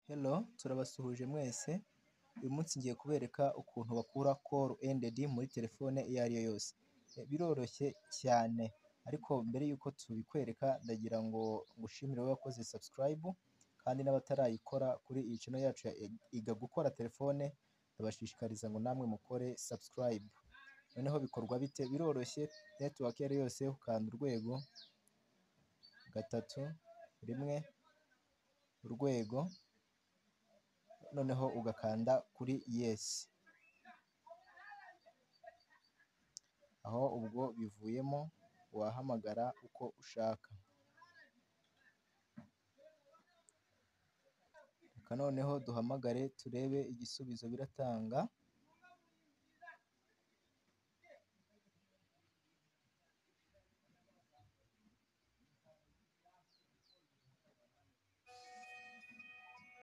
Hello, turabasuhuje mwese. Uyu munsi ngiye kubereka ukuntu bakura call ended muri telefone iyo ari yo yose. Biroroshye cyane, ariko mbere y'uko tubikwereka ndagira ngo ngushimire wowe wakoze subscribe, kandi n'abatarayikora kuri iyi channel yacu ya Iga Gukora Telefone, ndabashishikariza ngo namwe mukore subscribe. Noneho bikorwa bite? Biroroshye, network iyo ari yo yose ukanda urwego, 3, 1, urwego, noneho ugakanda kuri yes. Aho ubwo bivuyemo wahamagara uko ushaka. Reka noneho duhamagare turebe igisubizo biratanga.